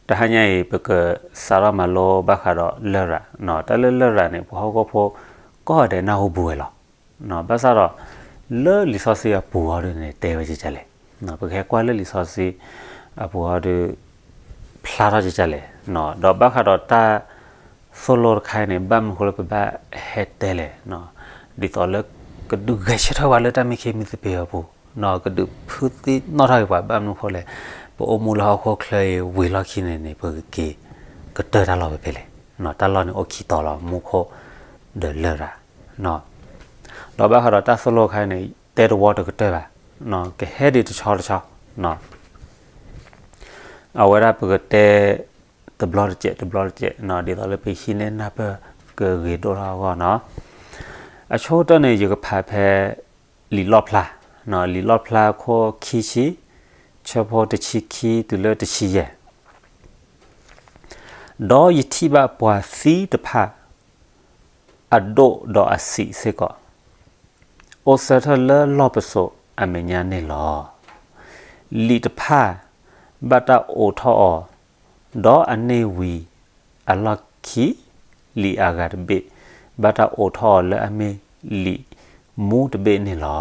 တဟါညါအံၤ ပကစးထီၣ်မၤလိဘၣ်ဃးဒီးလရာ်, တၢ်လၢလရာ်န့ၣ် ပှၤဟီၣ်ခိၣ်ဖိကိးဂၤဒဲးနၢ်ဟူဘူးဝဲလီၤ. ဘၣ်ဆၣ်ဒီး လၢလံာ်စီဆှံအပူၤအီၤဒ်န့ၣ် တဲဝဲကကလဲၣ်, ပကဟဲကွၢ်လၢလံာ်စီဆှံအပူၤအီၤဒ် ဖျါထီၣ်ကကလဲၣ်, ဒီးဘၣ်ဃးဒီးတၢ်သိၣ်လိတခါအံၤန့ၣ် ဘၣ်မနုၤအဃိလၢပဘၣ်ဟဲတဲလဲၣ်, ဒ်သိးလၢ ကဒုးဂဲၤဆၢထၢၣ်ပှၤလၢတၢ်မံခ့မံသပ့ၤအပူၤ, ကဒုးဖုသံနီၣ်ထီၣ်က့ၤပှၤ ဘၣ်မနုၤအဃိလဲၣ်, ပအိၣ်မူလၢဟီၣ်ခိၣ်ချၢအံၤဝံၤလီၢ်ခံန့ၣ်န့ၣ် ပကက့ၤကတၢၢ်တၢ်လီၢ်ဖဲလဲၣ်, တၢ်လီၢ်န့ၣ်အိၣ်ခံတီၤလီၤ, မူခိၣ်ဒီးလရာ်, ဒီးဘၣ်ဃးဒီးတၢ်သိၣ်လိတခါအံၤန့ၣ် တဲတဝီတကတၢၢ်ဘၣ်, ကဟဲဒ်တဆီတဆီ အဝဲဒၣ်ပကတဲ တဘျီတစဲး တဘျီတစဲး ဒ်သိးလၢပဟံးန့ၢ်နၢ်ပၢၢ် ကဂ့ၤဒိၣ်ထီၣ်အဂီၢ်နီၤ. အဆိကတၢၢ်န့ၣ် ယကဖးဖဲ လံာ်လီၣ်ဖျါ, လံာ်လီၣ်ဖျါအခိၣ်ခံဆံ, ဆၢဖိတဆံခံတုၤလၢတဆံယဲၢ်. ဒီးယထံၣ်ဘၣ်ပှၤသံတဖၣ် အဒိၣ်ဒီးအဆံးစ့ၢ်ကီး အိၣ်ဆၢထၢၣ်လၢလီၢ်ပစိာ်အမဲာ်ညါန့ၣ်လီၤ. လံာ်တဖၣ် ဘၣ်တၢ်အိးထီၣ်အီၤ, ဒီးအန့ၢ်ဝံၤအလီၢ်ခံ, လံာ်အဂၤတဘ့ၣ် ဘၣ်တၢ်အိးထီၣ်အီၤလၢအမ့ၢ်လံာ်မူတဘ့ၣ်န့ၣ်လီ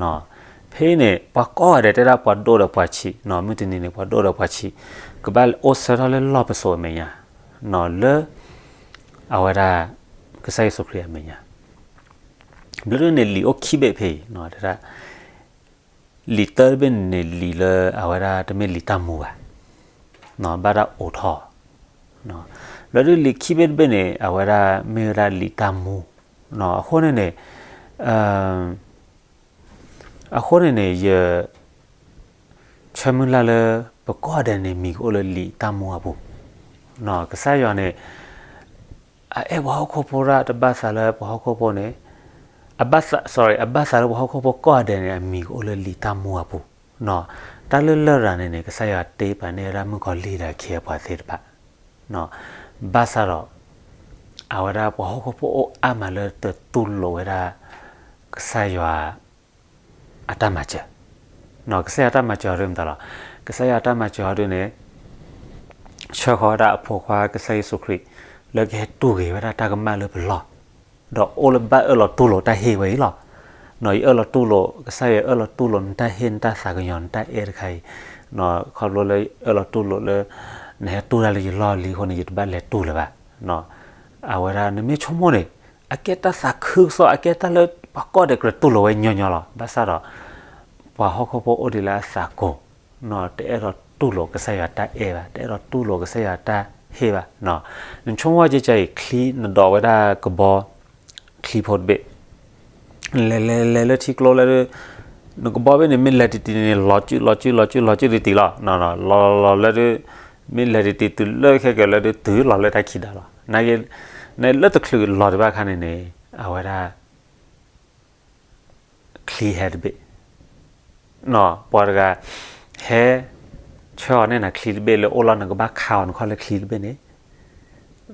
ၤ. ဖဲအံၤန့ၣ် ပှၤကိးဂၤဒဲးတဲဒၣ်ပှၤဒိၣ်ဒီးပှၤဆံး, မုၢ်တနံၤန့ၣ် ပှၤဒိၣ်ဒီးပှၤဆံး ကဘၣ်အိၣ်ဆၢထၢၣ်လၢလီၢ်ပစိာ်အမဲာ်ညါ, လၢ အဝဲဒၣ် ကစၢ်ယ့ၣ်ၡူးခရံာ်အမဲာ်ညါ ဘျီဒ်န့ၣ် လံာ်အိၣ်ခံဘ့ၣ်ဖဲအံၤ, လံာ်တၢတဘ့ၣ်န့ၣ်န့ၣ် လံာ်လၢအဝဲဒၣ်တမ့ၢ်လံာ်တၢ်မူဘၣ်, ဘၣ်တၢ်အိးထီၣ်, ဘျီဒ်လံာ်ခံဘ့ၣ်တဘ့ၣ်န့ၣ် အဝဲဒၣ်မ့ၢ်ဝဲဒၣ်လံာ်တၢ်မူ, အဃိန့ၣ်န့ၣ် အဃိန့ၣ်န့ၣ် ယ ဆၢမုၢ်လၢ်လၢ ပကိးဂၤဒဲးန့ၣ် မံၤကအိၣ်လၢလံာ်တၢ်မူအပူၤ, ကစၢ်ယွၤန့ၣ် အအဲၣ်ပှၤဟီၣ်ခိၣ်ဖိဒၣ်တဘၣ်သးလၢပှၤဟီၣ်ခိၣ်ဖိန့ၣ်, အဘၣ်သး, sorry, အဘၣ်သးလၢပှၤဟီၣ်ခိၣ်ဖိကိးဂၤဒဲးန့ၣ် အမံၤကအိၣ်လၢလံာ်တၢ်မူအပူၤ, တၢ်လၢလရာ်န့ၣ်န့ၣ် ကစၢ်ယွၤတ့ပာ်န့ၢ်ဝဲဒၣ်မုၣ်ကီၤလံၢ်ဒီးအခ့အပှၤသ့ၣ်တဖၣ်, ဘၣ်ဆၣ်ဒီး အဝဲဒၣ်ပှၤဟီၣ်ခိၣ်ဖိအိၣ်အါမးလၢတတူၢ်လိာ်ဝဲဒၣ် ကစၢ်ယွၤ အတၢ်မၤစၢၤ, ကစၢ်ယွၤအတၢ်မၤစၢၤအီၤဒ်မတၤလီၤ, ကစၢ်ယွၤအတၢ်မၤစၢၤအီၤဒ်န့ၣ် ဆှၢဃီၤဝဲဒၣ်အဖိခွါကစၢ်ယ့ၣ်ၡူးခရံာ် လၢကဟဲတူၢ်ဂ့ၤဝဲဒၣ်တၢ်ကမၣ်လၢပလီၢ်, ဒီးအိၣ်လၢဘၣ်အၢၣ်လီၤတူၢ်လိာ်တၢ်ဟ့ၣ်ဝဲအံၤလီၤ. ယအၢၣ်လီၤတူၢ်လိာ်, ကစၢ်ယွၤအၢၣ်လီၤတူၢ်လိာ်နတၢ်ဟ့ၣ် နတၢ်သးကညီၤ နတၢ်အဲၣ်တခါအံၤ, ခီဖျိလၢအၢၣ်လီၤတူၢ်လိာ်လၢ နဟဲတူၢ်တၢ်လၢယလီၢ်လံအဃိန့ၣ် ယတဘၣ်လဲၤတူၢ်လၢၤဘၣ်. အဝဲဒၣ်နမ့ၢ်ဆိကမိၣ်န့ၣ် အကဲတၢ်သးခုကစီၣ် အကဲတၢ်လၢပှၤကိးဂၤဒဲးကြၢးတူၢ်လိာ်ဝဲညီညီလီၤ. ဘၣ်ဆၣ်ဒီး ပှၤဟီၣ်ခိၣ်ဖိအိၣ်ဒံးလၢအသးကိၤ, တအဲၣ်ဒိးတူၢ်လိာ်ကစၢ်ယွၤတၢ်အဲၣ်ဘၣ်, တအဲၣ်ဒိးတူၢ်လိာ်ကစၢ်ယွၤတၢ်ဟ့ၣ်ဘၣ်. နဆိကမိၣ်ကကဲအံၤ ချံနဒိးဝဲဒၣ်ကဘီ ချံဖိတဘ့ၣ်, နလဲၤလဲၤလဲၤလၢထံကျိလၢ နကဘီဘ့ၣ်န့ၣ် မ့ၢ်လဲၤတံၢ်တံၢ်န့ၣ် လီၤစုလီၤစုလီၤစုတံၢ်တံၢ်လီၤ. လီၤလီၤလီၤလၢ မ့ၢ်လဲၤတံၢ်တံၢ်တုၤလၢခဲကဲလၢ တုၤလီၤလၢတၢ်ခံဒါလီၤ. နလၢတချုးလီၤတဘၣ်ခါန့ၣ်န့ၣ် အဝဲဒၣ် ချံဟဲတဘ့ၣ်, ပှၤတဂၤ ဟဲ ဆှၢအီၤန့ၢ်နၤချံတဘ့ၣ်လၢ အိၣ်လီၤနကဘၣ်ခးအီၤနခီၣ်လၢချံတဘ့ၣ်န့ၣ်,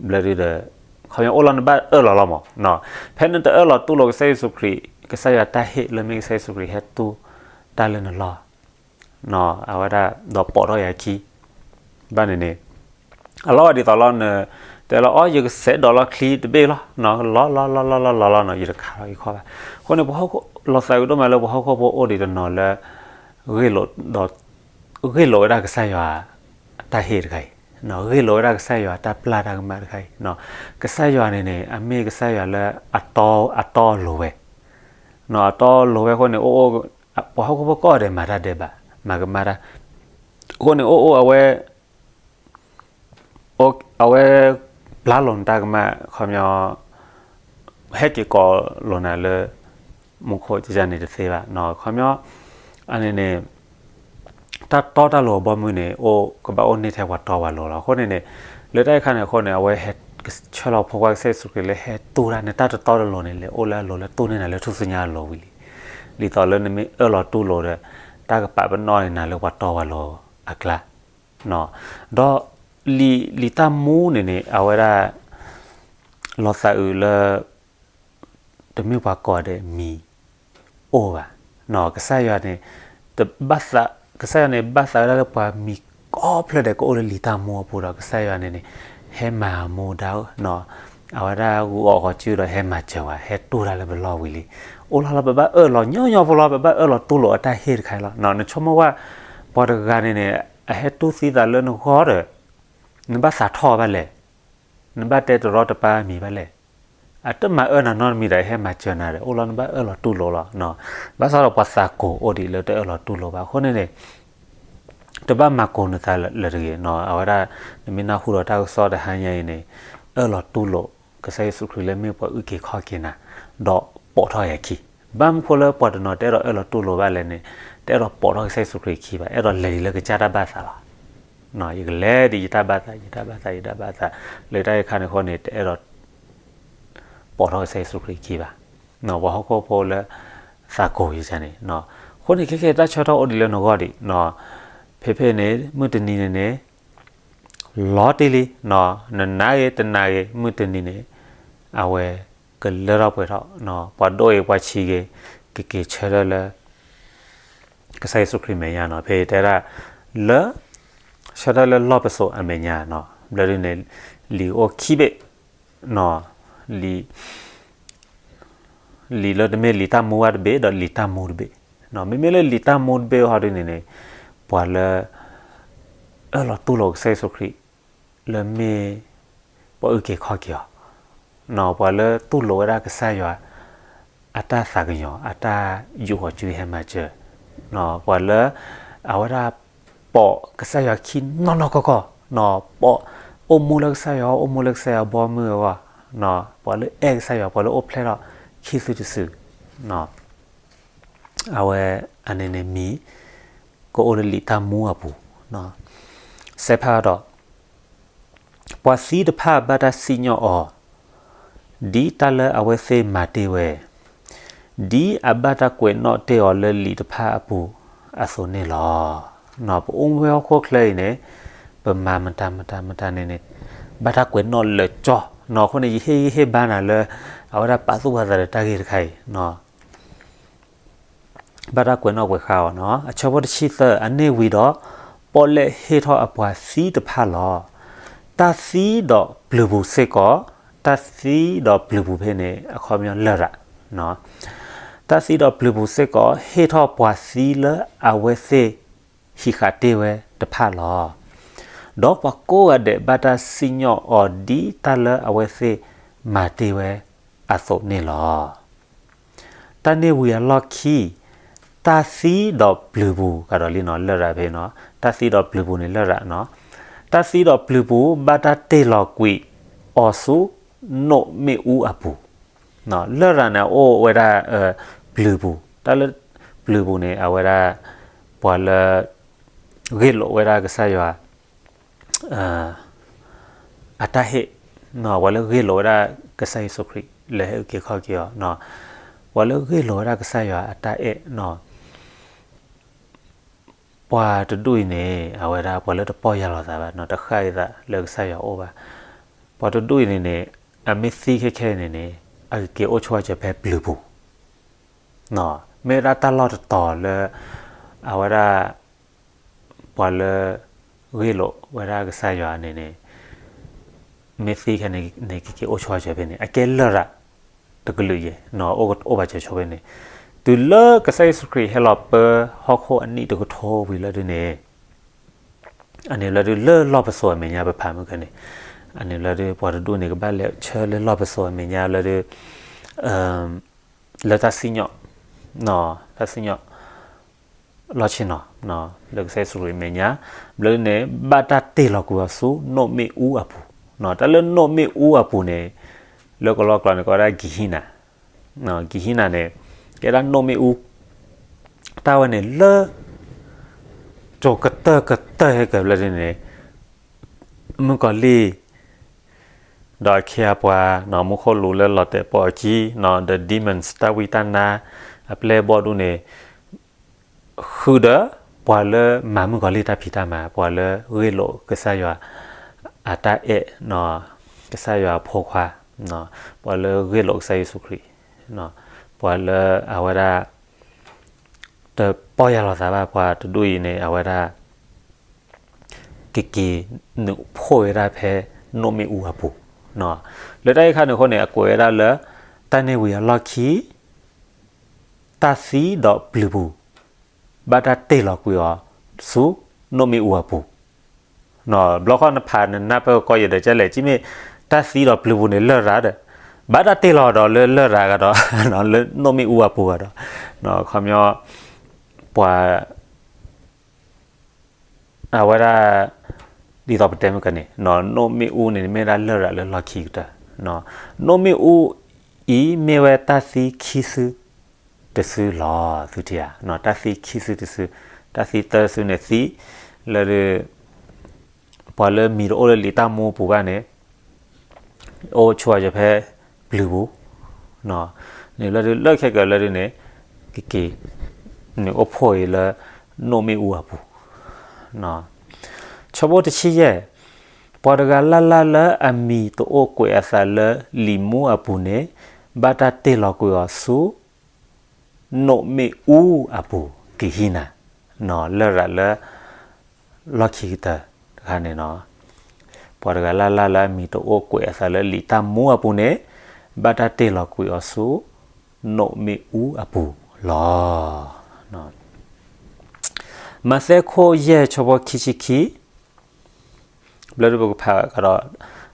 ဘျီဒုဒီး ခီပညီအိၣ်လီၤနဘၣ်အၢၣ်လီၤလီၤမး, ဖဲနတအၢၣ်လီၤတူၢ်လိာ်ကစၢ်ယ့ၣ်ၡူးခရံာ် ကစၢ်ယွၤတၢ်ဟ့ၣ်လၢမ့ၢ်ကစၢ်ယ့ၣ်ၡူးခရံာ်ဟဲတူၢ်တၢ်လၢနလီၢ် အဝဲဒၣ် ဒီးပိာ်ထီၣ်ယၤခံ ဘၣ်န့ၣ်န့ၣ် အလီၤဒ်သိးလီၤန တဲလီၤ အိ ယကစဲးဒိးလီၤချံတဘ့ၣ်လီၤ, လီၤလီၤလီၤလီၤလီၤလီၤလီၤနီၤ ယတခးလီၤယခီၣ်ဘၣ်. အဃိန့ၣ် ပှၤဟီၣ်ခိၣ် လီၤသးအုးဒိၣ်မးလၢပှၤဟီၣ်ခိၣ်ဖိအိၣ်ဒံးတနီၤလၢ ဂ့ၢ်လိာ်ဒီး ဂ့ၢ်လိာ်ဝဲဒၣ်ကစၢ်ယွၤတၢ်ဟ့ၣ်တခါအံၤ, ဂ့ၢ်လိာ်ဝဲဒၣ်ကစၢ်ယွၤတၢ်ပျၢ်တၢ်ကမၣ်တခါအံၤ, ကစၢ်ယွၤန့ၣ်န့ၣ် အမ့ၢ်ကစၢ်ယွၤလၢ အတီအလိၤဝဲ, အတီအလိၤဝဲအဃိန့ၣ် အိၣ် ပှၤဟီၣ်ခိၣ်ဖိကိးဂၤဒဲးမၤတၢ်ဒဲးဘး မၤကမၣ်တၢ်, အဃိန့ၣ် အိၣ်အိၣ်အဝဲ အဝဲ ပျၢ်လိာ်နတၢ်ကမၣ် ခီပညီ ဟဲက့ၤကိးလိာ်နၤလၢ မူခိၣ်ကန့ၣ်တသ့ဘၣ်, ခီပညီ အန့ၣ်န့ၣ် တၢ်တီတၢ်လိၤအဘီမုၢ်န့ၣ် အိၣ် ကဘၣ်အိၣ်န့ၢ်ထဲပှၤတီပှၤလိၤလီၤ. အဃိန့ၣ်န့ၣ် လၢတၢ်အံၤအခါန့ၣ်အဃိန့ၣ် အဝဲဟဲဆှၢလီၤဖိခွါကစၢ်ယ့ၣ်ၡူးခရံာ်လၢဟဲတူၢ်တၢ် နတၢ်တတီတလိၤန့ၣ် လဲၤအိၣ်လၢအလိၤလၢတူၢ်န့ၢ်နၤလၢထူၣ်စုညါအလိၤဝံၤလံ, ဒ်သိးလၢနမ့ၢ်အၢၣ်လီၤတူၢ်လိာ်ဒီး တၢ်ကပာ်ပနီၣ်န့ၢ်နၤလၢပှၤတီပှၤလိၤအကျါ ဒီး လံာ်တၢ်မူန့ၣ်န့ၣ် အဝဲဒၣ် လီၤသးအုးလၢ တမ့ၢ်ပှၤကိးဂၤဒဲးမံၤအိၣ်ဘၣ်, ကစၢ်ယွၤန့ၣ် တဘၣ်သး ကစၢ်ယွၤန့ၣ် ဘၣ်သးဝဲဒၣ်လၢပှၤမံၤ ကိးဖျၢၣ်ဒဲးကအိၣ်လၢလံာ်တၢ်မူအပူၤဒီး ကစၢ်ယွၤန့ၣ်န့ၣ် ဟဲမၤမူဒါ အဝဲဒၣ်ဂုာ်အီၣ်ဂီၤစုဒီးဟဲမၤစၢၤဝဲ ဟဲတူၢ်တၢ်လၢပလီၢ်ဝံၤလံ. အိၣ်လီၤလီၤ ပဘၣ်အၢၣ်လီၤညီညီဖိလီၤ, ပဘၣ်အၢၣ်လီၤတူၢ်လိာ်အတၢ်ဟ့ၣ်တခါအံၤလီၤ. နဆိကမိၣ်ဝဲ ပှၤတဂၤန့ၣ်န့ၣ် အဟဲတူၢ်သံသးလၢနဂီၢ်ဒီး နဘၣ်သးထီၣ်ဘၣ်လဲၣ်, နဘၣ်တဲတရီတပါအမံၤဘၣ်လဲၣ်. အတမၤအၢနၤနီတမံၤဒီး ဟဲမၤစၢၤနၤဒီး အိၣ်လီၤ နဘၣ်အၢၣ်လီၤတူၢ်လိာ်လီၤ. ဘၣ်ဆၣ်ဒီးပှၤသးကိၤအိၣ်ဒံးလၢတအၢၣ်လီၤတူၢ်လိာ်ဘၣ်. အဃိန့ၣ်န့ၣ် တဘၣ်မၤကိၤနသးလၢၤတဂ့ၤ. အဝဲဒၣ် နမ့ၢ်နၢ်ဟူဒီးတၢ်ကစီၣ်တဟါညါအံၤန့ၣ် အၢၣ်လီၤတူၢ်လိာ်ကစၢ်ယ့ၣ်ၡူးခရံာ်လၢမ့ၢ်ပှၤအုၣ်က့ၤခီၣ်က့ၤနၤ ဒီးပိာ်ထီၣ်ယၤခံ. ဘၣ်မနုၤဃိလၢပှၤတနီၤတအဲၣ်ဒိးအၢၣ်လီၤတူၢ်လိာ်ဘၣ်လဲၣ်န့ၣ် တအဲၣ်ဒိးပိာ်ထီၣ်ကစၢ်ယ့ၣ်ၡူးခရံာ်ခံဘၣ်, အဲၣ်ဒိးလဲၤဒ်လၢကစၢ်တၢ်ဘၣ်သးလီၤ. ယကလဲၤဒ်ယတၢ်ဘၣ်သး ယတၢ်ဘၣ်သး ယတၢ်ဘၣ်သး လၢတၢ်အံၤခါန့ၣ်အဃိန့ၣ် တအဲၣ်ဒိး ပိာ်ထီၣ်ကစၢ်ယ့ၣ်ၡူးခရံာ်ခံဘၣ်. ပှၤဟီၣ်ခိၣ်ဖိလၢသးကိၤယၤန့ၣ် အဃိန့ၣ် ခဲခဲတၢ်ဆၢကတီၢ်အိၣ်ဒံးလၢနဂီၢ်ဒံး. ဖဲဖဲန့ၣ် မုၢ်တနံၤန့ၣ်န့ၣ် လီၤတံၢ်လံ, နနာ်ဂ့ၤတနာ်ဂ့ၤ မုၢ်တနံၤန့ၣ် အဝဲကလၢထီၣ်ပှဲၤထီၣ်, ပှၤဒိၣ်ဂ့ၤပှၤဆံးဂ့ၤ ကက့ၤဆၢထၢၣ်လၢ ကစၢ်ယ့ၣ်ၡူးခရံာ်မဲာ်ညါနီၤ. ဖဲတဲဒၣ် လၢ ဆၢထၢၣ်လၢလီၢ်ပစိာ်အမဲာ်ညါနီၤ. ဘျီဒုန့ၣ် လံာ်အိၣ်ခံဘ့ၣ် လံာ် လံာ်လၢတမ့ၢ်လံာ်တၢ်မူဘၣ်တဘ့ၣ် ဒီးလံာ်တၢ်မူတဘ့ၣ်. မ့မ့ၢ်လၢလံာ်တၢ်မူတဘ့ၣ်ဟီဒုန့ၣ်န့ၣ် ပှၤလၢ အၢၣ်လီၤတူၢ်လိာ်ကစၢ်ယ့ၣ်ၡူးခရံာ် လၢမ့ၢ် ပှၤအုၣ်က့ၤခီၣ်က့ၤအီၤ, ပှၤလၢတူၢ်လိာ်ဝဲဒၣ်ကစၢ်ယွၤ အတၢ်သးကညီၤ အတၢ်ယူးယီၣ်စုဟဲမၤစၢၤ, ပှၤလၢ အဝဲဒၣ် ပိာ်ကစၢ်ယွၤခံနီၢ်နီၢ်ကီၢ်ကီၢ်, ပိာ် အိၣ်မူလၢကစၢ်ယွၤ အိၣ်မူလၢကစၢ်ယွၤဘီမုၢ်အဂီၢ်, ပှၤလၢအဲၣ်ကစၢ်ယွၤ ပှၤလၢအိၣ်ဖျဲၣ်ထီၣ်ခံစုတစု အဝဲအန့ၣ်န့ၣ်မံၤ ကအိၣ်လၢလံာ်တၢ်မူအပူၤ. စဲးဖးဒီး ပှၤသံတဖၣ်ဘၣ်တၢ်စံၣ်ညီၣ်အီၤ ဒ်တၢ်လၢအဝဲသ့ၣ်မၤတ့ၢ်ဝဲ, ဒ်အဘၣ်တၢ်ကွဲးနီၣ်တ့ၢ်အီၤလၢလံာ်တဖၣ်အပူၤအသိးန့ၣ်လီၤ. ပအိၣ်မူဖဲဟီၣ်ခိၣ်ချၢအံၤန့ၣ် ပမၤမတၤမတၤမတၤန့ၣ်န့ၣ် ဘၣ်တၢ်ကွဲးနီၣ်လၢာ်ကၠီ, အဃိန့ၣ် ယဟ့ၣ်ဂံၢ်ဟ့ၣ်ဘါနၤလၢ အဝဲဒၣ်ပာ်သူၣ်ပာ်သးဒီးတၢ်ဂ့ၢ်တခါအံၤ ဘၣ်တၢ်ကွဲးနီၣ်ကွဲးဃါအီၤနီၤ. အဆၢဖိတဆံသၢ အန့ၢ်ဝံၤဒီး ပီၣ်လဲၣ်ဟ့ၣ်ထီၣ်အပှၤသံတဖၣ်လီၤ. တၢ်သံဒီးပျုၤပူၤစ့ၢ်ကီး, တၢ်သံဒီးပျုၤပူၤဖဲန့ၣ် အခီပညီလရာ်, တၢ်သံဒီးပျုၤပူၤစ့ၢ်ကီး ဟ့ၣ်ထီၣ်ပှၤသံလၢအဝဲသ့ၣ်ဟံးဃာ်တ့ၢ်ဝဲတဖၣ်လီၤ. ဒီးပှၤကိးဂၤဒဲးဘၣ်တၢ်စံၣ်ညီၣ်အီၤဒ်တၢ်လၢအဝဲသ့ၣ်မၤတ့ၢ်ဝဲအသိးန့ၣ်လီၤ. တၢ်န့ၢ်ဝံၤအလီၢ်ခံ, တၢ်သံဒီးပျုၤပူၤ ကဒီးလံနီၤ လရာ်ဖဲနီၤ, တၢ်သံဒီးပျုၤပူၤန့ၣ်လရာ်နီၤ, တၢ်သံဒီးပျုၤပူၤ ဘၣ်တၢ်တ့ၢ်လီၤကွံာ်အီၤဆူ နိၣ်မ့ၣ်အူအပူၤ, လရာ်န့ၣ်အိၣ်ဝဲဒၣ် ပျုၤပူၤ, တၢ်လၢပျုၤပူၤန့ၣ် အဝဲဒၣ် ပှၤလၢ ဂ့ၢ်လိာ်ဝဲဒၣ်ကစၢ်ယွၤ အတၢ်ဟ့ၣ်, ပှၤလၢဂ့ၢ်လိာ်ဝဲဒၣ်ကစၢ်ယ့ၣ်ၡူးခရံာ် လၢဟဲအုၣ်က့ၤခီၣ်က့ၤအီၤ, ပှၤလၢဂ့ၢ်လိာ်ဝဲဒၣ်ကစၢ်ယွၤအတၢ်အဲၣ်, ပှၤတဒူၣ်အံၤန့ၣ် အဝဲဒၣ်ပှၤလၢတပီၢ်ယၢ်လီၤသးဘၣ်, တဃၣ်အသးလၢကစၢ်ယွၤအိၣ်ဘၣ်, ပှၤတဒူၣ်အံၤန့ၣ်န့ၣ် အမ့ၢ်သံခဲခဲအံၤန့ၣ်န့ၣ် အကက့ၤအိၣ်ဆိးဝဲစၢၤဖဲပျုၤပူၤ, မ့ၢ်ဝဲဒၣ်တၢ်လီၢ်တတီၤလၢ အဝဲဒၣ် ပှၤလၢ ဂ့ၢ်လိာ်ဝဲဒၣ်ကစၢ်ယွၤန့ၣ်န့ၣ် မ့ၢ်သံခဲန့ၣ် ကက့ၤအိၣ်ဆိးဝဲစၢၤဖဲန့ၣ် အကဲလရာ် တကလုာ်ယဲၢ် အိၣ်ဘၣ်စၢၤဆိဖဲန့ၣ်, တုၤလၢကစၢ်ယ့ၣ်ၡူးခရံာ်ဟဲလီၤပၢဟီၣ်ခိၣ်အနံၣ်တကထိဝံၤလၢဒုန့ၣ် အန့ၣ်လၢဒုလၢလီၢ်ပစိာ်အမဲာ်ညါပဖးမုၢ်ကန့ၣ်, အန့ၣ်လၢဒုပှၤတဒူၣ်န့ၣ် ကဘၣ်လဲၤဆၢလၢလီၢ်ပစိာ်အမဲာ်ညါလၢဒု လၢတၢ်စံၣ်ညီၣ်, တၢ်စံၣ်ညီၣ် လီၢ်ဆ့ၣ်နီၤ လၢကစၢ်ယ့ၣ်ၡူးခရံာ်အမဲာ်ညါ, ဘျီန့ၣ် ဘၣ်တၢ်တ့ၢ်လီၤကွံာ်အီၤဆူနိၣ်မ့ၣ်အူအပူၤ, တၢ်လၢနိၣ်မ့ၣ်အူအပူၤန့ၣ် လၢကလီကျိာ်န့ၣ် ကိးဝဲဒၣ်ကံၤဟံနၤ, ကံၤဟံနၤန့ၣ် ကဲဒၣ်နိၣ်မ့ၣ်အူ တၢ်ဝဲန့ၣ်လၢ ကၠိၤကတၢၢ်ကတၢၢ်ဟဲက့ၤဘျီဒုန့ၣ် မုၣ်ကီၤလံၢ် ဒီးအခ့အပှၤ မူခိၣ်လူၤလၢလီၤတဲာ်ပိာ်အခံ ဒီး demons တၢ်ဝံတၢ်နါ အပျဲၢ်အဘီၣ်ဒူၣ်န့ၣ် ဃုာ်ဒီး ပှၤလၢမၤမုၣ်ကီၤလံၢ်တၢ်ဖံးတၢ်မၤ ပှၤလၢဂ့ၢ်လိာ်ကစၢ်ယွၤ အတၢ်အဲၣ် ကစၢ်ယွၤအဖိခွါ ပှၤလၢဂ့ၢ်လိာ်ကစၢ်ယ့ၣ်ၡူးခရံာ် ပှၤလၢအဝဲဒၣ် တပီၢ်ယၢ်လီၤသးဘၣ် ပှၤတဒူၣ်အံၤန့ၣ် အဝဲဒၣ် ကက့ၤနုာ်ဖှိၣ်ဝဲဒၣ်ဖဲနိၣ်မ့ၣ်အူအပူၤ, လၢတၢ်အံၤခါန့ၣ်အဃိန့ၣ် အကွဲးဝဲဒၣ်လၢ တၢ်န့ၢ်ဝံၤအလီၢ်ခံ တၢ်သံဒီးပျုၤပူၤ ဘၣ်တၢ်တ့ၢ်လီၤကွံာ်အီၤဆူ နိၣ်မ့ၣ်အူအပူၤ, ဘျီဃီနဖးနနၢ်ပၢၢ်ကီယဲၢ်ဒီးကလဲၣ် ကမ့ၢ်တၢ်သံဒီးပျုၤပူၤန့ၣ် လရာ်ဒီး ဘၣ်တၢ်တ့ၢ်လီၤဒီးလၢလရာ်ကဒီး လၢနိၣ်မ့ၣ်အူအပူၤကဒီး, ခီပညီ ပှၤ အဝဲဒၣ် ဒ်သိးပတဲမ့ၢ်ကန့ၣ် နိၣ်မ့ၣ်အူန့ၣ် မ့ၢ်ဒၣ်လရာ်လၢလီၢ်ခံကတၢၢ်, နိၣ်မ့ၣ်အူအံၤမ့ၢ်ဝဲတၢ်သံခံစုတစုလီၤ သုထံၣ်ဧါ, တၢ်သံခံစုတစု, တၢ်သံသၢစုန့ၣ်သံ လၢ ပှၤလၢမံၤတအိၣ်လၢလံာ်တၢ်မူအပူၤဘၣ်န့ၣ် အိၣ်ဆိးအီၤဖဲပျုၤပူၤ, န့ၣ်လၢဒုးလၢခဲကၢၤလၢဒုးန့ၣ် ကက့ၤ န့ၣ်အိၣ်ဖှိၣ်အံၤလၢ နိၣ်မ့ၣ်အူအပူၤ, ဆၢဖိတဆံယဲၢ်, ပှၤတဂၤလၢ်လၢ်လၢအမံၤတအိၣ်ကွဲးအသးလၢလံာ်မူအပူၤန့ၣ် ဘၣ်တၢ်တ့ၢ်လီၤကွံာ်အီၤဆူ နိၣ်မ့ၣ်အူအပူၤ ကဟံးနၤ, လရာ်လၢ လီၢ်ခံကတၢၢ်တခါန့ၣ်, ပှၤတဂၤလၢ်လၢ်လၢအမံၤတအိၣ်ကွဲးအသးလၢလံာ်တၢ်မူအပူၤန့ၣ် ဘၣ်တၢ်တ့ၢ်လီၤကွံာ်အီၤဆူ နိၣ်မ့ၣ်အူအပူၤလီၤ. မးသဲခိၣ်ယဲၢ်ဆၢဖိခံဆံခံ, ဘျီဒုးပကဖးကဒီး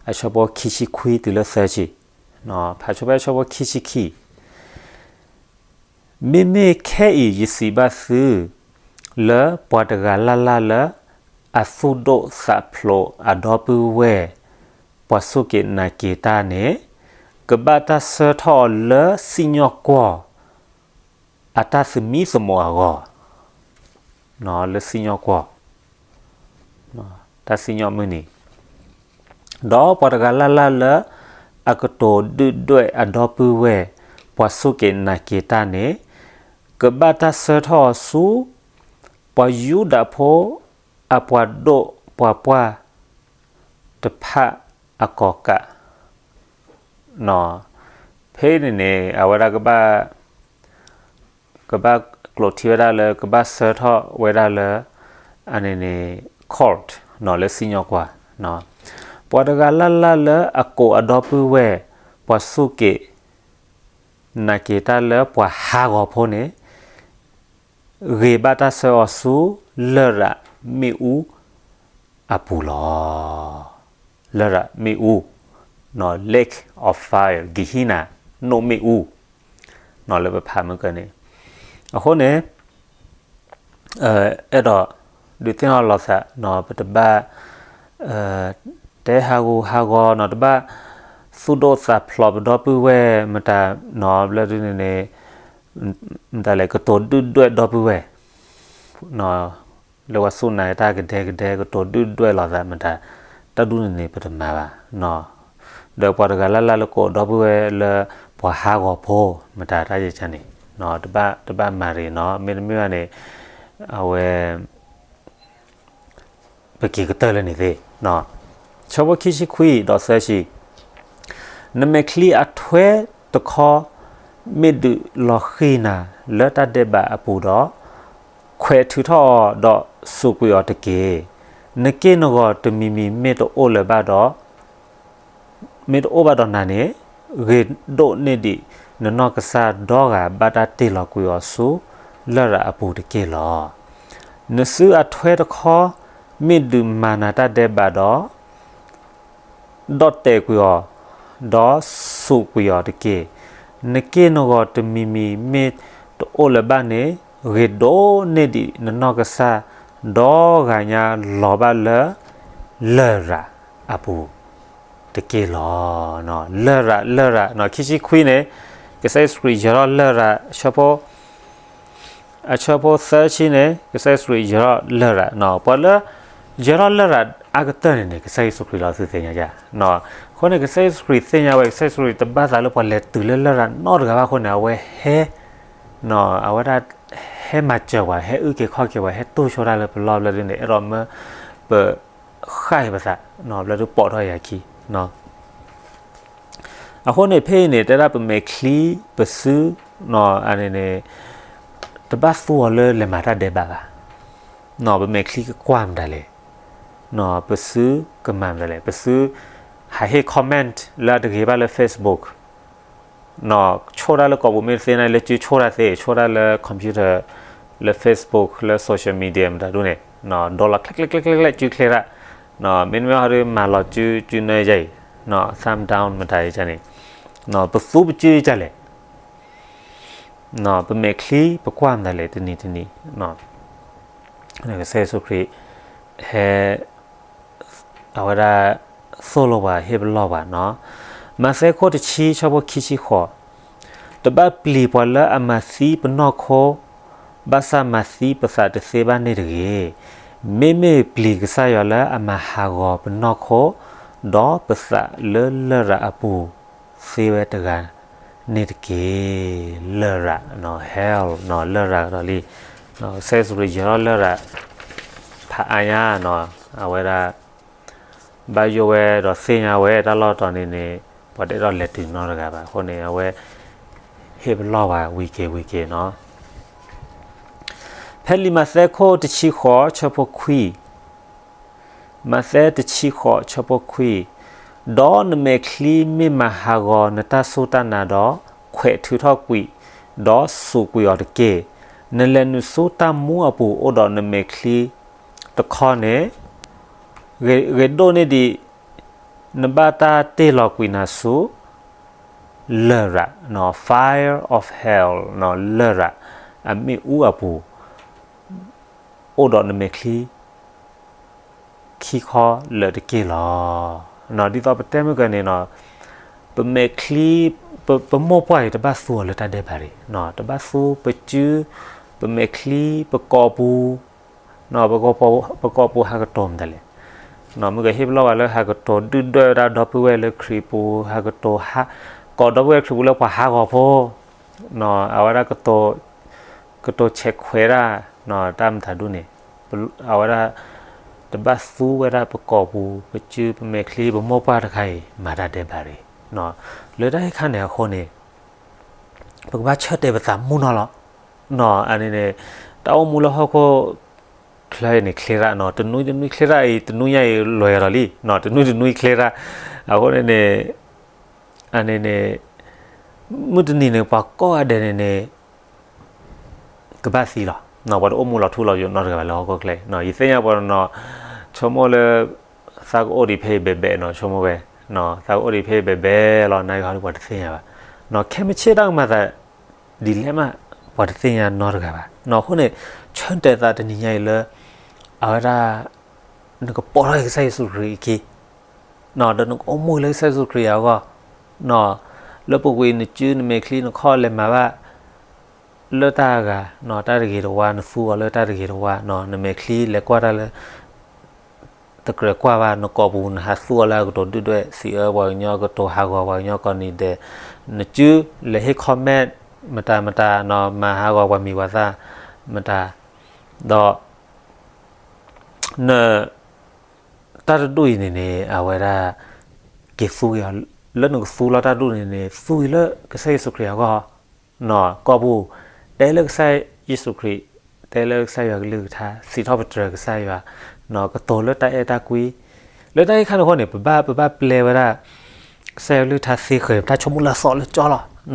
အဆၢဖိခံဆံခွံတုၤလၢသၢဆံ, ဖးဆိဖဲဆၢဖိခံဆံခံ, မ့မ့ၢ်ခဲအံၤယစံးဘၣ်သု, လၢပှၤတဂၤလၢ်လၢ်လၢ အသူၣ်ဒိၣ်သးဖျိးအဒီပုၢ်ဝဲၢ် ပှၤစူၢ်က့ၤနာ်က့ၤတၢ်န့ၣ်, ကဘၣ်တၢ်ဆှၢထီၣ်အီၤလၢစံၣ်ညီၣ်ကွီၢ် အတၢ်သမံသမိးအဂီၢ်, လၢစံၣ်ညီၣ်ကွီၢ် တၢ်စံၣ်ညီၣ်မုၢ်နံၤ, ဒီးပှၤတဂၤလၢ်လၢ်လၢ အကတိၤဒုၣ်ဒွဲၣ်အဒီပုၢ်ဝဲၢ် ပှၤစူၢ်က့ၤနာ်က့ၤတၢ်န့ၣ်, ကဘၣ်တၢ်ဆှၢထီၣ်အီၤဆူ ပှၤယူဒၤဖိ အပှၤဒိၣ်ပှၤပှၢ်တဖၣ်အကီၢ်ကး ဖဲန့ၣ်န့ၣ် အဝဲဒၣ်ကဘၣ် ကဘၣ်ကျိးထံဝဲဒၣ်လၢ ကဘၣ်ဆှၢထီၣ်ဝဲဒၣ်လၢ အန့ၣ်န့ၣ် court လၢစံၣ်ညီၣ်ကွီၢ်, ပှၤတဂၤလၢ်လၢ်လၢအကိးအဒီပုၢ်ဝဲၢ် ပှၤစူၢ်က့ၤ နာ်က့ၤတၢ်လၢပှၤဟးဂီၤဖိန့ၣ် ဂ့ၤဘၣ်တၢ်ဆှၢအီၤဆူ လရာ်မ့ၣ်အူအပူၤလီၤ. လရာ်မ့ၣ်အူ, Lake of Fire, Gehenna, နိၣ်မ့ၣ်အူ, လၢပဖးမုၢ်ကၢန့ၣ်, အဃိန့ၣ် အဲၣ်ဒိး ဒုးသ့ၣ်နီၣ်လီၤသး ပတဘၣ် တဲဟးဂူာ်ဟးဂီၤနီၤ တဘၣ် သူၣ်ဒိၣ်သးဖျိးပဒီပုၢ်ဝဲၢ်မတၤနီၤ ဘျီဒုန့ၣ်န့ၣ် မတၤလဲၣ်ကတိၤဒုၣ်ဒွဲၣ်ဒီပုၢ်ဝဲၢ် လၢပှၤစူၢ်နာ်တၢ်ကဒဲကဒဲ ကတိၤဒုၣ်ဒွဲၣ်လိာ်သးမတၤ တၢ်ဒ်န့ၣ်န့ၣ် ပတမၤဘၣ်နီၤ. ဒီးပှၤတဂၤလၢ်လၢ်လၢကိးဒီပုၢ်ဝဲၢ်လၢ ပှၤဟးဂီၤဖိ မတၤတၢ်ယဲၢ်န့ၣ် တဘၣ်မၤရ့ၤနီၤ မ့တမ့ၢ်ဘၣ်န့ၣ် အဝဲ ပက့ၤကတၢၢ်လၢန့ၣ်သ့ၣ်နီၤ. ဆၢဖိခံဆံခွံဒီးသၢဆံ နမဲာ်ချံအထွဲတခီ မ့ၢ်ဒုးလီၤဃံၤနၤလၢတၢ်ဒဲးဘးအပူၤဒီး ခွဲးထုးထီၣ်အီၤဒီးစူးကွံာ်အီၤတက့ၢ်. နက့ၢ်နဂီၤတမံၤမံၤမ့ၢ်တအိၣ်လၢၤဘၣ်ဒီး မ့ၢ်တအိၣ်ဘၣ်ဒီးနၤန့ၣ် ဂ့ၤဒိၣ်န့ၢ်ဒံးနနီၢ်ကစၢ်ဒီဂၤဘၣ်တၢ်တ့ၢ်လီၤကွံာ်အီၤဆူ လရာ်အပူၤတက့ၢ်လီၤ. နစုအထွဲတခီ မ့ၢ်ဒုးမၤနၤတၢ်ဒဲးဘးဒီး ဒီၣ်တဲာ်ကွံာ်အီၤ, ဒီးစူးကွံာ်အီၤတက့ၢ်. နက့ၢ်နဂီၤတမံၤမံၤမ့ၢ်တအိၣ်လၢၤဘၣ်န့ၣ် ဂ့ၤဒိၣ်န့ၢ်ဒံးနနီၢ်ကစၢ် ဒီဂၤညါလီၤဘၣ်လၢ လရာ်အပူၤတက့ၢ်လီၤ. လရာ် လရာ် ခံဆံခွံန့ၣ် ကစၢ်ယ့ၣ်ၡူးခရံာ်ယၢၤထီၣ်လရာ် အဆၢဖိ အဆၢဖိသၢဆံန့ၣ် ကစၢ်ယ့ၣ်ၡူးခရံာ်ယၢၤထီၣ်လရာ်, ပှၤလၢ ယၢၤထီၣ်လရာ်အါကတၢၢ်န့ၣ်န့ၣ် ကစၢ်ယ့ၣ်ၡူးခရံာ်လီၤ သုသ့ၣ်ညါယါ. အဃိန့ၣ် ကစၢ်ယ့ၣ်ၡူးခရံာ်သ့ၣ်ညါဝဲ ကစၢ်ယ့ၣ်ၡူးခရံာ်တဘၣ်သးလၢပှၤလဲၤတုၤလၢလရာ်နီတဂၤဘၣ်အဃိန့ၣ် အဝဲဟဲ အဝဲဒၣ် ဟဲမၤစၢၤပှၤ ဟဲအုၣ်က့ၤခီၣ်က့ၤပှၤ ဟဲတိၢ်ဆိတၢ်လၢပလီၢ်ဘျီဒုန့ၣ် အဲၣ်ဒိးမၢပ ဃၣ်အံၤပသး ဘျီဒုပိာ်ထီၣ်ယၤခံ အဃိန့ၣ် ဖဲအံၤန့ၣ် တဲဒၣ်ပမဲာ်ချံပစု အန့ၣ်န့ၣ် တဘၣ်သူအီၤလၢလဲၤမၤတၢ်ဒဲးဘးဘၣ်. ပမဲာ်ချံကကွၢ်မတၤလဲၣ်. ပစုကမၤမတၤလဲၣ်, ပစု ဟးဟ့ၣ် comment လၢအတဂ့ၤဘၣ်လၢ Facebook, ဆိၣ်တၢ်လၢကိာ်ပူၤမ့ၢ်တသ့န့ၣ် လၢစုဆိၣ်တၢ်သ့, ဆိၣ်တၢ်လၢ computer, လၢ Facebook, လၢ social media မတၤဒူၣ်န့ၣ်, ဒိလီၤ ချဲးချဲးချဲးချဲး စုချ့တၢ်, မ့တမ့ၢ်ဟီဒုး မၤလီၤစု စုနၢယါအံၤ, thumb down မတၤယါန့ၣ်, ပသူပစုဒ်လဲၣ်, ပမဲာ်ချံပကွၢ်မတၤလဲၣ် တနံၤတနံၤ, ကစၢ်ယ့ၣ်ၡူးခရံာ် ဟဲ အဝဲဒၣ် သိၣ်လိပှၤ ဟ့ၣ်ပလီၢ်ပှၤနီၤ. မးသဲခိၣ်တဆံ ဆၢဖိခံဆံဃိး, တဘၣ်ပျံၤပှၤလၢအမၤသံပနီၢ်ခိ, ဘၣ်ဆၣ်မၤသံပသးတသ့ဘၣ်န့ၣ်တဂ့ၤ. မ့မ့ၢ်ပျံၤကစၢ်ယွၤလၢအမၤဟးဂီၤပနီၢ်ခိ, ဒီးပသးလၢလရာ်အပူၤ သ့ဝဲတဂၤန့ၣ်တက့ၢ်. လရာ်, hell, လရာ်ကဒီးလံ, ကစၢ်ယ့ၣ်ၡူးခရံာ်ယၢၤထီၣ်လရာ် ဖးအါညါနီၤ, အဝဲဒၣ် ဘၣ်ယိၣ်ဝဲဒီးသ့ၣ်ညါဝဲတၢ်လီၢ်တတီၤန့ၣ်န့ၣ်, ပှၤတအဲၣ်ဒိးလဲၤတုၤနီတဂၤဘၣ်. အဃိန့ၣ် အဝဲ ဟ့ၣ်ပလီၢ်ပှၤဝံၤက့ၤဝံၤက့ၤနီၤ. ဖဲလံာ်မးသဲခိၣ်တဆံဃိး ဆၢဖိခွံ, မးသဲတဆံဃိး ဆၢဖိခွံ, ဒီးနမဲာ်ချံမ့ၢ်မၤဟးဂီၤနတၢ်စူၢ်တၢ်နာ်ဒီး, ခွဲးထုးထီၣ်ကွံာ်, ဒီးစူးကွံာ်အီၤတက့ၢ်. နလဲၤနုာ်ဆူတၢ်မူအပူၤ အိၣ်ဒီးနမဲာ်ချံတခီန့ၣ်, ဂ့ၤဒိၣ်န့ၢ်ဒံး နဘၣ်တၢ်တ့ၢ်လီၤကွံာ်နၤဆူ လရာ်, fire of hell, လရာ်အမ့ၣ်အူအပူၤ, အိၣ်ဒီးနမဲာ်ချံ ခံခီလၢာ်တက့ၢ်လီၤ. ဒ်သိးပတဲမုၢ်ကန့ၣ်နီၤ, ပမဲာ်ချံ, ပမိၢ်ပှၢ်အံၤ တဘၣ်သူအီၤလၢတၢ်ဒဲးဘးတဂ့ၤ, တဘၣ်သူပစု, ပမဲာ်ချံ, ပကိာ်ပူၤ, ပကိာ်ပူၤဟးကတိၤမတၤလဲၣ်. မုၢ်ကဟ့ၣ်ပလီၢ်ဝဲလၢဟးကတိၤဒုၣ်ဒွဲၣ်ဝဲဒၣ်ဒီပုၢ်ဝဲၢ်လၢခရံာ်ပူၤ, ဟးကတိၤ, ကိးဒီပုၢ်ဝဲၢ်ခရံာ်ပူၤလၢပှၤဟးဂီၤဖိ, အဝဲဒၣ် ကတိၤဆဲးခွဲးဒၣ် တၢ်မတၤဒူၣ်န့ၣ်, အဝဲဒၣ် တဘၣ်သူဝဲဒၣ်ပကိာ်ပူၤ, ပစု, ပမဲာ်ချံ, ပမိၢ်ပှၢ်တခါအံၤ မၤတၢ်ဒဲးဘးတဂ့ၤ. လၢတၢ်အံၤခါန့ၣ်အဃိန့ၣ်, ပကဘၣ်ဆၢတဲာ်ပသးမုၢ်နီၢ်လီၤ. အန့ၣ်န့ၣ်, တၢ်အိၣ်မူလၢဟီၣ်ခိၣ်ချၢအံၤန့ၣ် ချ့ရၣ်နီၤ, တနွံတနွံ ချ့ရၣ်အံၤ တနွံညါအံၤ လွဲၤလီၤလံ, တနွံတနွံ ချ့ရၣ်. အဃိန့ၣ်န့ၣ်, အန့ၣ်န့ၣ်, မုၢ်တနံၤန့ၣ် ပှၤကိးဂၤဒဲးန့ၣ်န့ၣ် ကဘၣ်သံလီၤ. ပှၤတအိၣ်မူလီၤထူလီၤယိာ်နီတဂၤဘၣ်လၢဟီၣ်ခိၣ်ချၢအံၤ, ယသ့ၣ်ညါပှၤနီၤ, ဆိကမိၣ်လၢ သးကအိၣ်ဒံးဖဲအံၤဘဲးဘဲးနီၤ, ဆိကမိၣ်ဝဲ, သးကအိၣ်ဒံးဖဲအံၤဘဲးဘဲးလီၤ နၤဂၤဟီဒုး ပှၤတသ့ၣ်ညါဘၣ်. ခဲမုၢ်ဆ့ၣ်တၢ်ကမၤသးဒ်လဲၣ်မး ပှၤတသ့ၣ်ညါနီတဂၤဘၣ်. အဃိန့ၣ်, ဆၢတဲာ်သးတနံၤညါအံၤလၢ အဝဲဒၣ် နကပိာ်ထီၣ်က့ၤကစၢ်ယ့ၣ်ၡူးခရံာ်အခံ, ဒီးနကအိၣ်မူလၢကစၢ်ယ့ၣ်ၡူးခရံာ်အဂီၢ်, လၢပူၤကွံာ်နစုနမဲာ်ချံနခီၣ်လဲၤမၤဘၣ် လၢတၢ်ဂၤ, တၢ်တဂ့ၤတဝါ နသူအီၤလၢတၢ်တဂ့ၤတဝါ, နမဲာ်ချံလဲၤကွၢ်တၢ်လၢ တကြၢးကွၢ်ဘၣ်, နကိာ်ပူၤနဟးသူအီၤလၢအကတိၤဒုၣ်ဒွဲၣ် သံအၢပှၤကညီကတိၤဟးဂီၤပှၤကညီကိးနံၤဒဲး, နစုလဲၤဟ့ၣ် comment မတၤမတၤ, မၤဟးဂီၤပှၤမံၤပှၤသၣ်မတၤ, ဒီး န တၢ်တဒူၣ်အံၤန့ၣ်န့ၣ် အဝဲဒၣ် က့ၤသူက့ၤအီၤ, လၢနကသူလီၤတၢ်ဒူၣ်န့ၣ်န့ၣ် သူက့ၤလၢကစၢ်ယ့ၣ်ၡူးခရံာ်အဂီၢ်, ကိာ်ပူၤ တဲလၢကစၢ်ယ့ၣ်ၡူးခရံာ်, တဲလၢကစၢ်ယွၤကလုၢ်ကထါ, စံးထီၣ်ပတြၢၤကစၢ်ယွၤ, ကတိၤလၢတၢ်အဲၣ်တၢ်ကွံ, လၢတၢ်အံၤခါန့ၣ်အဃိန့ၣ် ပဘၣ်, ပဘၣ်ပျဲဝဲဒၣ် ကစၢ်ယွၤကလုၢ်ကထါသ့ဃၢၤ တၢ်ဆိကမိၣ်လၢအသီလၢကၠီလီၤ. န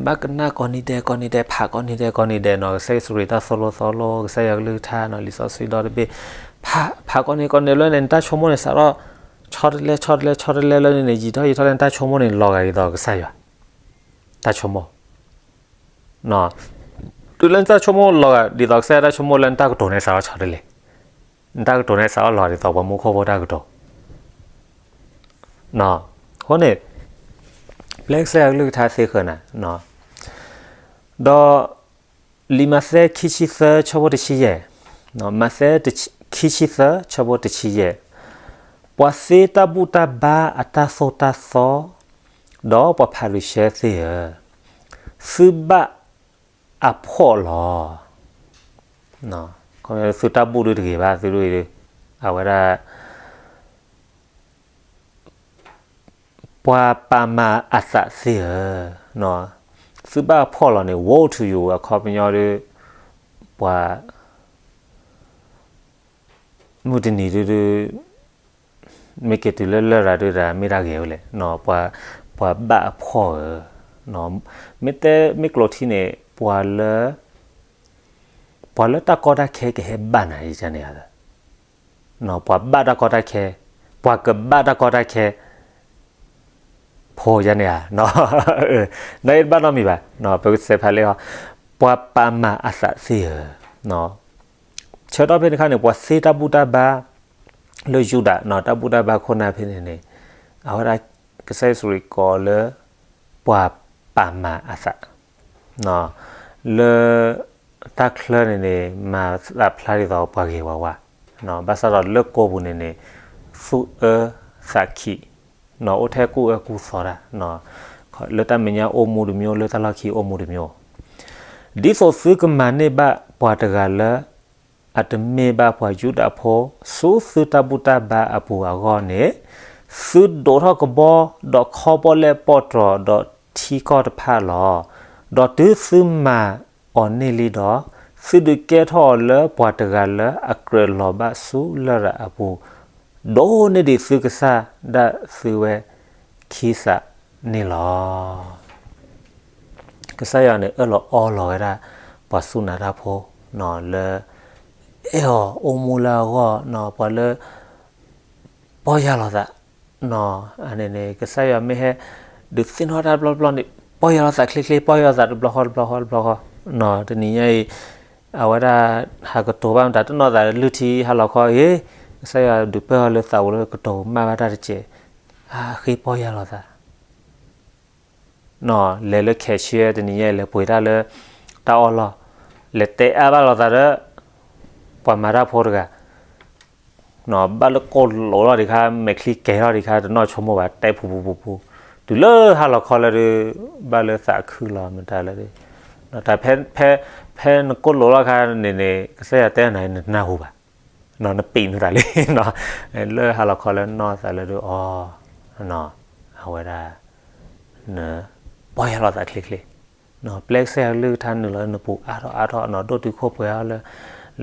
ဘၣ်ကနၣ်ကိးနံၤဒဲးကိးနံၤဒဲး ဖးကိးနံၤဒဲးကိးနံၤဒဲးနီၤ, ကစၢ်ယ့ၣ်ၡူးခရံာ်တၢ်သိၣ်လိသီလိ, ကစၢ်ယွၤကလုၢ်ကထါနီၤ, လံာ်စီဆှံဒီတဘ့ၣ်, ဖးကိးနံၤကိးနံၤလၢန့ၣ် နတၢ်ဆိကမိၣ်န့ၣ် စးထီၣ် ဆီတလဲ ဆီတလဲ ဆီတလဲလၢန့ၣ်န့ၣ် ယံာ်ထီၣ်ယံာ်ထီၣ်လၢနတၢ်ဆိကမိၣ်န့ၣ် လီၤဂာ်ဒ်သိးကစၢ်ယွၤ တၢ်ဆိကမိၣ် တုၤလၢနတၢ်ဆိကမိၣ်လီၤဂာ်ဒ်သိးကစၢ်ယွၤတၢ်ဆိကမိၣ်လၢနတၢ်ကတိၤန့ၣ် စးထီၣ်ဆီတလဲ, နတၢ်ကတိၤန့ၣ် စးထီၣ်လီၤဒ်သိးပှၤမူခိၣ်ဖိတၢ်ကတိၤ အဃိန့ၣ် ပျဲကစၢ်ယွၤကလုၢ်ကထါသ့ဃၢၤနၤ, ဒီး လံာ်မးသဲခံဆံသၢ ဆၢဖိတဆံယဲၢ်, မးသဲခံဆံသၢ ဆၢဖိတဆံယဲၢ်, ပှၤသ့တၢ်ဘူၣ်တၢ်ဘါအတၢ်သိၣ်တၢ်သီ, ဒီးပှၤဖၤရံၤၡဲသ့ၣ်ဧၢ, သုဘၣ်အဖှီၣ်လီၤ. သုတၢ်ဘူၣ်ဒုတဂ့ၤဘၣ်, သုဒု, အဝဲဒၣ် ပှၤပာ်မၤအသးသ့ၣ်ဧၢ, သုဘၣ်ဖှီၣ်လီၤန့ၣ် woe to you အခီပညီဒီး ပှၤ မုၢ်တနံၤဒုဒု မ့ၢ်က့ၤတုၤလၢလရာ်ဒုဒၣ် မ့ၢ်တၢ်ဂဲၤဝဲလဲၣ်, ပှၤဘၣ်အဖှီၣ်ဧၢ, မ့ၢ်တဲမ့ၢ်ကျိးထံန့ၣ် ပှၤလၢတၢ်ကီတၢ်ခဲကဟဲဘၣ်နၤန့ၣ်ဧါ, ပှၤဘၣ်တၢ်ကီတၢ်ခဲ, ပှၤကဘၣ်တၢ်ကီတၢ်ခဲ ဖိယါန့ၣ်ဧါ, နအ့ၣ်တဘၣ်နီတမံၤဘၣ်, ပကစဲးဖးလံအီၤ, ပှၤပာ်မၤအသးသ့ဧၢ, ဆၢကတီၢ်ဖဲန့ၣ်အခါန့ၣ် ပှၤသ့တၢ်ဘူၣ်တၢ်ဘါ လၢယူဒၤ တၢ်ဘူၣ်တၢ်ဘါခိၣ်နၢ်ဖဲန့ၣ်န့ၣ် အဝဲဒၣ်ကစၢ်ယ့ၣ်ၡူးခရံာ်ကိးလၢ ပှၤပာ်မၤအသး လၢတၢ်ချၢန့ၣ်န့ၣ် မၤသးဖျါဒ်သိးပှၤဂ့ၤဝါဝါ, ဘၣ်ဆၣ်ဒီးလၢကိာ်ပူၤန့ၣ်န့ၣ် သူၣ်အၢသးခံး, အိၣ်ထဲကူၣ်အၢကူၣ်သီတၢ်, လၢတၢ်မဲာ်ညါအိၣ်မူတမျိုး လၢတၢ်လီၢ်ခံအိၣ်မူတမျိုး, ဒ်သိးသုကမၤန့ၢ်ဘၣ်ပှၤတဂၤလၢ အတမ့ၢ်ဘၣ်ပှၤယူဒၤဖိ ဆူသုတၢ်ဘူၣ်တၢ်ဘါအပူၤအဂီၢ်န့ၣ်, သုဒိးထီၣ်ကဘီ ဒီးခီပီၣ်လဲၣ်ပီၣ်တြီၤ ဒီးထံကီၢ်တဖၣ်လီၤ. ဒီးတုၤသုမၤအီၤန့ၢ်လံဒီး, သုဒုးကဲထီၣ်အီၤလၢပှၤတဂၤလၢအကြၢးလီၤဘၣ်ဆူလရာ်အပူၤဒိၣ်န့ၢ်ဒံးသုကစၢ်ဒၣ်သုဝဲခံစးန့ၣ်လီၤ. ကစၢ်ယွၤန့ၣ်အၢၣ်လီၤအီလီၤဝဲဒၣ် ပှၤစူၢ်နာ်တၢ်ဖိ လၢ အဲၣ်အီၤအိၣ်မူလၢအဂီၢ် ပှၤလၢ ပီၢ်ယၢ်လီၤသး, အန့ၣ်န့ၣ် ကစၢ်ယွၤမ့ၢ်ဟဲ ဒုးသ့ၣ်နီၣ်တၢ်တဘျီတဘျီန့ၣ် ပီၢ်ယၢ်လီၤသးချ့ချ့ ပီၢ်ယၢ်လီၤသးတဘျီဃီတဘျီဃီတဘျီဃီ, တနံၤညါအံၤ အဝဲဒၣ် ဟးကတိၤဘၣ်မတၤတနီၣ်သးလၢထံဟါလီၤခီအံၤ, ကစၢ်ယွၤဒုးပၢၢ်အီၤလၢသးအိၣ်လၢကတိၤမၣ်ဘၣ်တၢ်တစဲး, အဃ့ပီၢ်ယၢ်လီၤသး လဲၤလၢ cashier တနံၤညါအံၤ လဲၤပှ့ၤတၢ်လၢ တၢ်အီၣ်လီၢ်, လဲၤတဲအါဘၣ်လိာ်သးဒီး ပှၤမၤတၢ်ဖိတဂၤ, ဘၣ်လၢကိၢ်လိာ်လီၤဒံးခါ မဲာ်ချံကဲၤထီၣ်ဒံးခါ တနီၣ်ဆိကမိၣ်ဘၣ် တဲပူၤပူၤပူၤပူၤ, တုၤလၢဟါလီၤခီလၢဒုး ဘၣ်လၢသးခုလီၤမတၤလၢဒုး, တၢ်ဖဲ ဖဲနကိၢ်လိာ်လီၤခါန့ၣ်န့ၣ် ကစၢ်ယွၤတဲနၤ နတနၢ်ဟူဘၣ်, နပံးနုာ်သးလံ, လၢဟါလီၤခီလၢနီၢ်သးလၢဒုးအီၤ, အဝဲဒၣ် န ပီၢ်ယၢ်လီၤသးချ့ချ့, ပျဲကစၢ်ယွၤကလုၢ်ကထါနုာ်လီၤလၢနပူၤအါထီၣ်အါထီၣ် နဒိၣ်တုာ်ခိၣ်ပှဲၤအီၤလၢ လၢ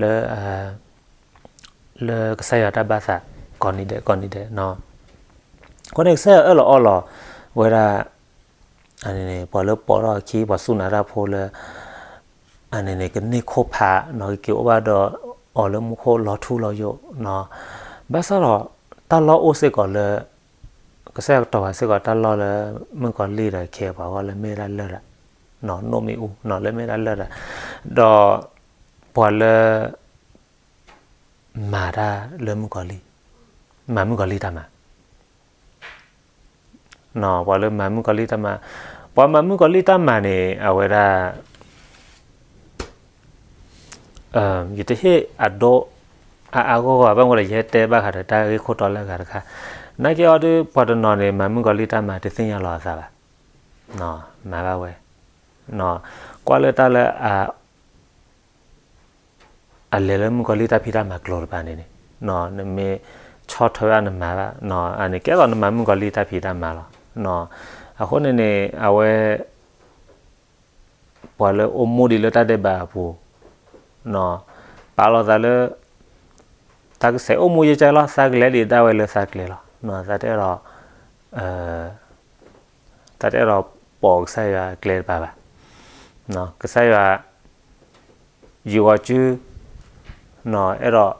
လၢကစၢ်ယွၤတၢ်ဘၣ်သး ကိးနံၤဒဲးကိးနံၤဒဲး, အဃိန့ၣ် ကစၢ်ယွၤအၢၣ်လီၤအီလီၤဝဲဒၣ် အန့ၣ်န့ၣ် ပှၤလၢပိာ်ထီၣ်အခံ ပှၤစူၢ်နာ်တၢ်ဖိလၢ အန့ၣ်န့ၣ် ကန့ၢ်ခိၣ်ဖးနီၤ ကက့ၤအိၣ်ဘၣ်ဒီးအီၤလၢမူခိၣ်လီၤထူလီၤယိာ်နီၤ, ဘၣ်ဆၣ်ဒီး တၢ်လီၢ်အိၣ်စ့ၢ်ကီးလၢ ကစၢ်ယွၤကတီၤပှၤစ့ၢ်ကီးတၢ်လီၢ်လၢ မုၣ်ကီၤလံၢ်ဒီးခဲပှၤဂီၢ်လၢမ့ၢ်ဝဲဒၣ်လရာ်, နိၣ်မ့ၣ်အူနီၤ လၢမ့ၢ်ဝဲဒၣ်လရာ်, ဒီး ပှၤလၢ မၤတၢ်လၢမုၣ်ကီၤလံၢ်, မၤမုၣ်ကီၤလံၢ်တၢ်မၤ ပှၤလၢမၤမုၣ်ကီၤလံၢ်တၢ်မၤ, ပှၤမၤမုၣ်ကီၤလံၢ်တၢ်မၤန့ၣ် အဝဲဒၣ် ယတဟ့ၣ်အဒိ အအါဂီၢ်ဂီၢ် ဘၣ်မနုၤလဲၣ် ယဟဲတဲဘၣ်ဃးဒီးတၢ်ဂ့ၢ်ခိၣ်တီလၢအဂၤတခါ, နာ်က့အီၤဒုး ပှၤတနီၤန့ၣ် မၤမုၣ်ကီၤလံၢ်တၢ်မၤ တသ့ၣ်ညါလီၤအသးဘၣ်, မၤဘၣ်ဝဲ, ကွၢ်လၢတၢ်လၢ အလဲၤလၢမုၣ်ကီၤလံၢ်တၢ်ဖံးတၢ်မၤကျိၤတဖၣ်န့ၣ်န့ၣ်, နမ့ၢ်ဆီၣ်ထွဲဘၣ်နမၤဘၣ်, အန့ၣ်ကဲသိးနမၤမုၣ်ကီၤလံၢ်တၢ်ဖံးတၢ်မၤလီၤ. အဃိန့ၣ်န့ၣ် အဝဲ ပှၤလၢအိၣ်မူဒံးလၢတၢ်ဒဲးဘးအပူၤ, ပာ်လီၤသးလၢ တၢ်ကစဲးအိၣ်မူယဲကၢလီၤ သးကလဲၤဒံးဒၣ်ဝဲလၢသးကလဲၤလီၤ. သးတအဲၣ်ဒိး တၢ်တအဲၣ်ဒိးပိာ်ကစၢ်ယွၤအကျဲတပၤဘၣ်. ကစၢ်ယွၤ ယုာ်ဂီၤစု အဲၣ်ဒိး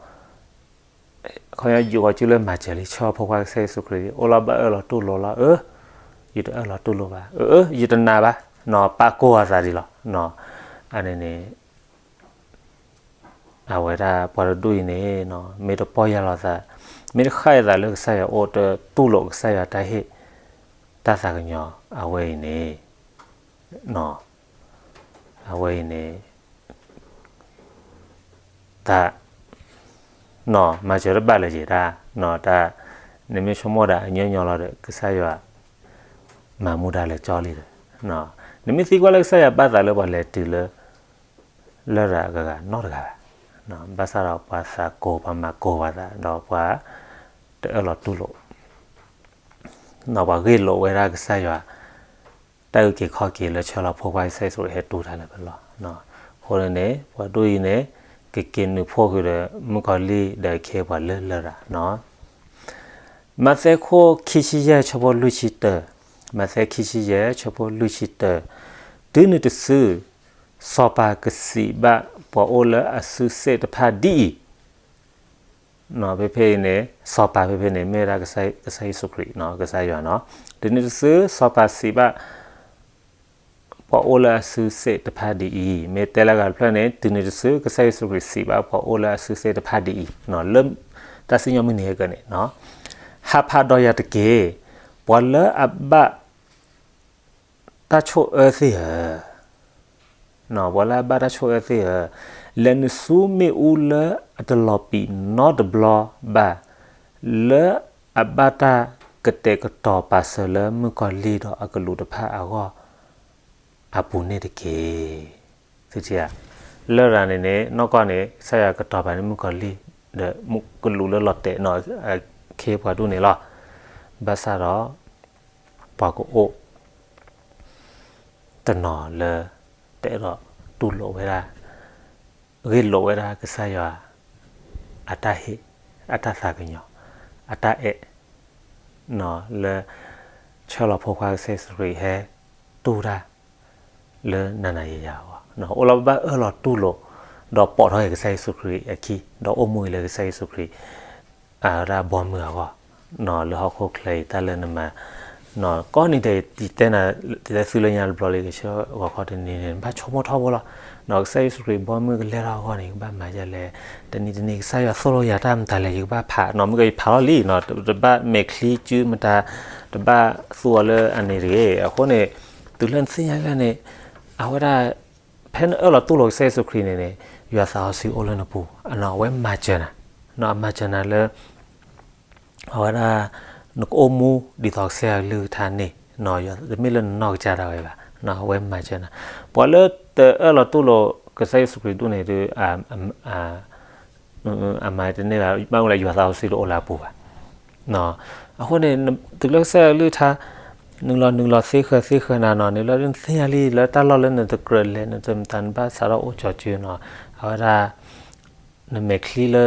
ခီယုာ်ဂီၤစုလၢမၤစၢၤလံ ဆှၢဖိခွါကစၢ်ယ့ၣ်ၡူးခရံာ် အိၣ်လီၤဘၣ်အၢၣ်လီၤတူၢ်လိာ်လီၤ. အၢ ယတအၢၣ်လီၤတူၢ်လိာ်ဘၣ်, အၢ ယတနာ်ဘၣ်, ပာ်ကိၢ်အသးဒံးလီၤ. အန့ၣ်န့ၣ် အဝဲဒၣ်ပှၤတဒူၣ်အံၤန့ၣ် မ့ၢ်တပီၢ်ယၢ်လီၤသး, မ့ၢ်တဃၣ်အသးလၢကစၢ်ယွၤအိၣ် တတူၢ်လိာ်ကစၢ်ယွၤတၢ်ဟ့ၣ် တၢ်သးကညီၤအဝဲအံၤန့ၣ်, အဝဲအံၤန့ၣ် တၢ် မၤစၢၤတဘၣ်လၢၤက့ၤတၢ်, တၢ် နမ့ၢ်ဆိကမိၣ်ဒၣ်အညီညီလီၤဒီး ကစၢ်ယွၤ မၤမူဒါလၢကၠီလံဒီး, နမ့ၢ်သံကွၢ်လၢကစၢ်ယွၤဘၣ်သးလၢပှၤလဲၤတုၤလၢ လရာ်အဂၤဂၤနီတဂၤဘၣ်. ဘၣ်ဆၣ်ဒီးပှၤသးကိၤ ပှၤမၤကိၤပှၤသး ဒီးပှၤတအၢၣ်လီၤတူၢ်လိာ် ပှၤဂ့ၢ်လိာ်ဝဲဒၣ်ကစၢ်ယွၤ တၢ်အုၣ်က့ၤခီၣ်က့ၤလၢဆၢလီၤဖိခွါကစၢ်ယ့ၣ်ၡူးဟဲတူၢ်တၢ်လၢပလီၢ်. အဃိန့ၣ်န့ၣ် ပှၤဒူၣ်အံၤန့ၣ် ကက့ၤနုာ်ဖှိၣ်ဃုာ်ဒီးမုၣ်ကီၤလံၢ်ဒီးအခ့အပှၤလၢလရာ်နီၤ. မးသဲခိၣ်ခံဆံယဲၢ်ဆၢဖိလွံၢ်ဆံတၢ, မးသဲခံဆံယဲၢ်ဆၢဖိလွံၢ်ဆံတၢ, တုၤနုၤတစု စီၤပၤကစံးဘၣ်ပှၤအိၣ်လၢအစုစ့ၣ်တဖၣ်ဒ်အံၤ, ဖဲဖဲအံၤန့ၣ် စီၤပၤဖဲဖဲန့ၣ် မ့ၢ်ဝဲဒၣ်ကစၢ်ယ့ၣ်ၡူးခရံာ် ကစၢ်ယွၤနီၤ. တုၤနုၤတစု စီၤပၤစံးဘၣ် ပှၤအိၣ်လၢအစုစ့ၣ်တဖၣ်ဒ်အံၤ, မ့ၢ်တဲလၢအဂၤတဖျၢၣ်န့ၣ် တုၤနုၤတစု ကစၢ်ယ့ၣ်ၡူးခရံာ်စံးဘၣ်ပှၤအိၣ်လၢအစုစ့ၣ်တဖၣ်ဒ်အံၤ, လၢတၢ်စံၣ်ညီၣ်မုၢ်နံၤဟဲကၢန့ၣ်, ဟးဖးဒီးယၤတက့ၢ်, ပှၤလၢအဘၣ် တၢ်ဆိၣ်အၢသ့ၣ်ဧၢ, ပှၤလၢအဘၣ်တၢ်ဆိၣ်အၢသ့ၣ်ဧၢ, လဲၤနုာ်ဆူမ့ၣ်အူလၢအတလီၤပံာ်နီတဘျီဘၣ်, လၢအဘၣ်တၢ်ကတဲာ်ကတီၤပာ်စၢၤလၢမုၣ်ကီၤလံၢ်ဒီးအကလူးတဖၣ်အဂီၢ် အပူၤန့ၣ်တက့ၢ်. လရာ်န့ၣ်န့ၣ် နီၢ်ကီၢ်န့ၣ် ကစၢ်ယွၤကတီၤပာ်န့ၢ်မုၣ်ကီၤလံၢ် ဒီးမုၣ်ကလူးလၢလီၤတဲာ်နီၤ အခ့အပှၤဒူၣ်န့ၣ်လီၤ. ဘၣ်ဆၣ်ဒီး ပှၤကအိၣ် တနီၤလၢ တအဲၣ်ဒိးတူၢ်လိာ်ဝဲဒၣ် ဂ့ၢ်လိာ်ဝဲဒၣ်ကစၢ်ယွၤ အတၢ်ဟ့ၣ် အတၢ်သးကညီၤ အတၢ်အဲၣ် လၢ ဆှၢလီၤဖိခွါကစၢ်ယ့ၣ်ၡူးခရံာ်ဟဲတူၢ်တၢ် လၢနၤနၤယၤယၤအဂီၢ် အိၣ်လီၤဘၣ်အၢၣ်လီၤတူၢ်လိာ် ဒီးပိာ်ထီၣ်က့ၤကစၢ်ယ့ၣ်ၡူးခရံာ်အခံ ဒီးအိၣ်မူအံၤလၢကစၢ်ယ့ၣ်ၡူးခရံာ် အဝဲဒၣ်ဘီမုၢ်အဂီၢ် လၢဟီၣ်ခိၣ်ချၢအံၤတၢ်လၢနမၤ ကိးနံၤဒဲး ယတဲနၤ ယတဲသုလၢညါတဘျီလံ ကဆၢဂီၤခီတနံၤန့ၣ် နဘၣ်ဆိကမိၣ်ထီဘိလီၤ. ကစၢ်ယ့ၣ်ၡူးခရံာ်ဘီမုၢ်ကလဲၤထီၣ်အဂီၢ်န့ၣ် ကဘၣ်မၤဒ်လဲၣ်. တနံၤတနံၤ ကစၢ်ယွၤသိၣ်လိယၤတၢ်မတၤလဲၣ် ယကဘၣ်ဖး နီၤ မ့ၢ်ကယဖးလီၤလံ တဘၣ်မဲာ်ချံစုမတၤ တဘၣ်သူအီၤလၢအန့ၣ်တဂ့ၤ. အဃိန့ၣ် တုၤလၢနသ့ၣ်ညါလၢန့ၣ် အဝဲဒၣ် ဖဲနအၢၣ်လီၤတူၢ်လိာ်ကစၢ်ယ့ၣ်ၡူးခရံာ်န့ၣ်န့ၣ် ယွၤသးစီဆှံအိၣ်လၢနပူၤ အဝဲမၤစၢၤနၤ အမၤစၢၤနၤလၢ အဝဲဒၣ် နကအိၣ်မူဒ်သိးကစၢ်ယွၤကလုၢ်ကထါန့ၣ် တမ့ၢ်လၢနနီၢ်ကစၢ်ဒၣ်ဝဲဘၣ် အဝဲမၤစၢၤနၤ. ပှၤလၢတအၢၣ်လီၤတူၢ်လိာ်ကစၢ်ယ့ၣ်ၡူးခရံာ်ဒူၣ်န့ၣ်ဒီး အမၤတန့ၢ်ဘၣ် ဘၣ်မနုၤလဲၣ် ယွၤသးစီဆှံတအိၣ်လၢအပူၤဘၣ်. အဃိန့ၣ် တုၤလၢကစၢ်ယွၤကလုၢ်ကထါ နုာ်လီၤနုာ်လီၤသ့ဃၢၤသ့ဃၢၤနၤနီၤ နုာ်လီၤသ့ၣ်ညါလံ လၢတၢ်လီၢ်လၢနတကြၢးလဲၤ နတမတၤ နဘၣ်စးထီၣ်အိၣ်ကၠီၤစုနီၤ အဝဲဒၣ် နမဲာ်ချံလၢ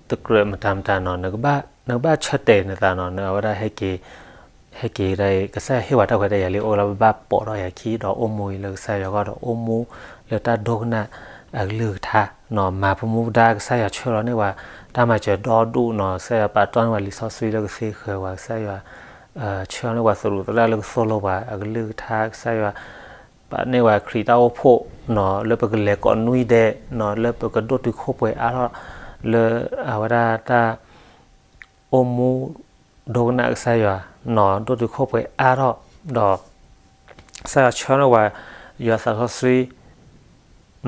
တကြၢးမတၤမတၤနီၤ နကဘၣ်ဆၢတဲာ်နသးနီၤ နအဝဲဒၣ် ဟဲက့ၤဒၣ် ကစၢ်ယွၤဟ့ၣ်ဝဲတၢ်ခွဲးတၢ်ယာ်လံ အိၣ်လၢပဘၣ်ပိာ်ထီၣ်ယၤခံ ဒီးအိၣ်မူအံၤလၢကစၢ်ယွၤအဂီၢ် ဒီးအိၣ်မူလၢတၢ်ဒိကနၣ်အကလုၢ်ကထါနီၤ မၤပမူပဒါ ကစၢ်ယွၤဆှၢလီၤန့ၢ်ဝဲ တၢ်မၤစၢၤဒီဒူၣ်နီၤ ကစၢ်ယွၤပာ်တီန့ၢ်ဝဲလံာ်စီဆှံလၢကသ့ဃၢၤဝဲ ကစၢ်ယွၤ ဆှၢန့ၢ်ဝဲသရူးသရၣ်လၢကသိၣ်လိပှၤအကလုၢ်ကထါ ကစၢ်ယွၤ ပာ်န့ၢ်ဝဲခရံာ်တၢ်အိၣ်ဖှိၣ်နီၤ လၢပကလဲၤကိးနွံဒဲးနီၤ လၢပကဒိၣ်တုာ်ခိၣ်ပှဲၤအါထီၣ် လၢအဝဲဒၣ်တၢ် အိၣ်မူ ဒိကနၣ်ကစၢ်ယွၤနီၤ ဒိၣ်တုာ်ခိၣ်ပှဲၤအါထီၣ် ဒီး ကစၢ်ယွၤဆှၢန့ၢ်ဝဲ ယွၤသးစီ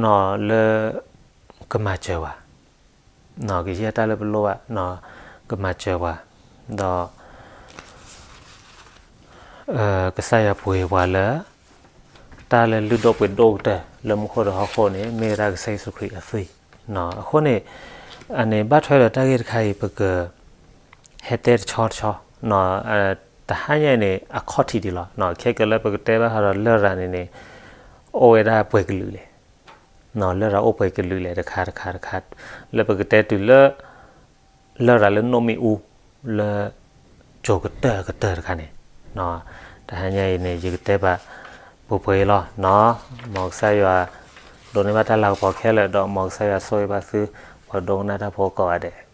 ဆှံ နီၤ လၢ ကမၤစၢၤပှၤ ကယဲၢ်တၢ်လၢပလိၣ်ဘၣ် ကမၤစၢၤပှၤ ဒီး ကစၢ်ယွၤပှ့ၤပှၤလၢ တၢ်လၢလုၢ်ဒိၣ်ပှ့ၤဒိၣ်ကတၢၢ် လၢမူခိၣ်ဒီးဟီၣ်ခိၣ်န့ၣ် မ့ၢ်ဝဲဒၣ်ကစၢ်ယ့ၣ်ၡူးခရံာ်အသွံၣ်. အဃိန့ၣ် အန့ၣ်ဘၣ်ထွဲဒီးတၢ်ဂ့ၢ်တခါအံၤ ပက ဟဲတဲတဆီတဆီ တဟါညါအံၤန့ၣ် အခီၣ်ထံးဒံးလီၤ. ခဲကလၢပကတဲဘၣ်ဃးဒီးလရာ်န့ၣ်န့ၣ် အိၣ်ဝဲဒၣ်ပှဲၤကလုာ်လဲၣ် လရာ်အိၣ်ပှဲၤကလုာ်လဲၣ် တခါတခါတခါ လၢပကတဲတုၤလၢ လရာ်လၢနိၣ်မ့ၣ်အူ လၢ ကၠိၤကတၢၢ်ကတၢၢ်တခါန့ၣ် တဟါညါအံၤန့ၣ် ယကတဲဘၣ် ပှဲၤပှဲၤအံၤလီၤ. မ်ကစၢ်ယွၤ ဒိးန့ၢ်ဘၣ်တၢ်လၤကပီၤခဲလၢာ် ဒီးမ်ကစၢ်ယွၤဆိၣ်ဂ့ၤဘၣ်သု ပှၤဒိကနၣ်တၢ်ဖိကိးဂၤဒဲး.